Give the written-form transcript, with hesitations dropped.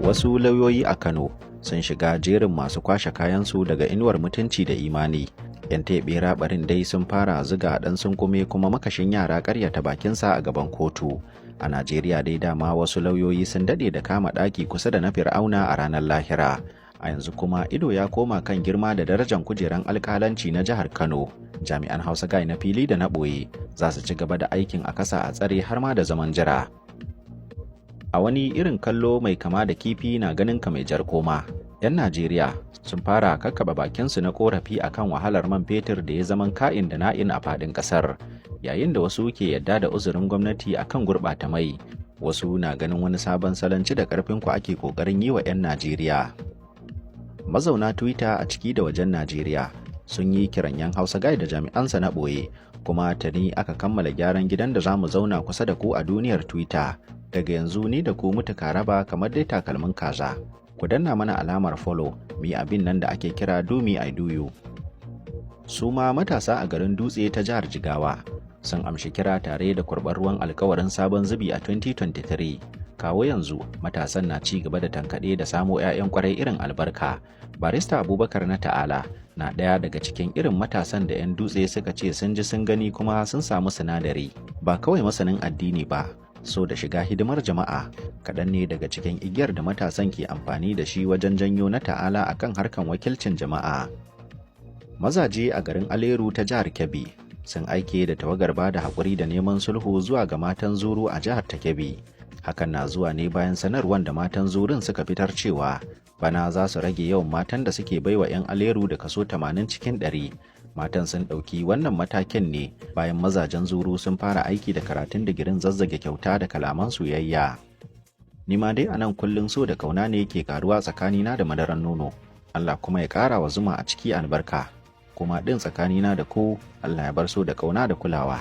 Wasu lauyoyi a Kano sun shiga jerin masu kwashe kayansu daga inuwar mutunci da imani. 'Yan teɓera barin dai sun fara zuga ɗan sunkume kuma makashin yara ƙaryata bakinsa a gaban kotu. A Najeriya dai dama wasu lauyoyi sun daɗe da kama ɗaki kusa da na Fir'auna a ranar Lahira. A yanzu kuma ido ya koma kan girma da darajar kujeran alkalanci na jihar Kano. Jami'an Hausa Guy na fili da na ɓoye za su ci gaba da aikin a kasa a tsare har ma da zaman jira. A wani irin kallo mai kama da kifi na ganin ka mai jar koma, 'yan Najeriya sun fara kakkaba bakinsu na korafi akan wahalar man fetur da ya zaman ka'in da na'in a faɗin ƙasar, yayin da wasu ke yadda da uzurin gwamnati akan gurɓata mai, wasu na ganin wani sabon salon ci da ƙarfin ku ake ƙoƙarin yi wa 'yan Najeriya. Mazauna Twitter a ciki da wajen Najeriya sun yi kiran 'yan Hausa Guy da jami'ansa na ɓoye, kuma tuni aka kammala gyaran gidan da za mu zauna kusa da ku a duniyar Twitter. Daga yanzu ni da ku mutuka raba kamar dai takalmin kaza. Ku danna mana alamar follow, mu yi abin nan da ake kira "do me I do you". Su ma matasa a garin Dutse ta jihar Jigawa sun amshi kira tare da kurɓar ruwan alkawarin sabon zubi a 2023. Kawo yanzu matasan na ci gaba da tankaɗe da samo 'ya'yan kwarai irin albarka. Barista Abubakar na Ta'ala na ɗaya daga cikin irin matasan da 'yan Dutse suka ce sun ji sun gani kuma sun samu sinadari. Ba kawai masanin addini ba, so da shiga hidimar jama'a kaɗan ne daga cikin igiyar da matasan ke amfani da shi wajen janyo na Ta'ala akan harkan wakilcin jama'a. Mazaje a garin Aleru ta jihar Kebbi sun aike da tawagar ba da haƙuri da neman sulhu zuwa ga matan Zuru a jihar ta Kebbi. Hakan na zuwa ne bayan sanarwar da matan Zurun suka fitar cewa bana za su rage yawan matan da suke baiwa 'yan Aleru da kaso 80 cikin 100. Matan sun ɗauki wannan matakin ne bayan mazajen Zuru sun fara aiki da karatun digirin zazzage kyauta da kalaman soyayya. Ni ma dai anan kullum so da kauna ne ke karuwa tsakanina da madaran nono. Allah kuma ya ƙara wa zuma a ciki albarka. Kuma ɗin tsakanina da ku, Allah ya bar so da kauna da kulawa.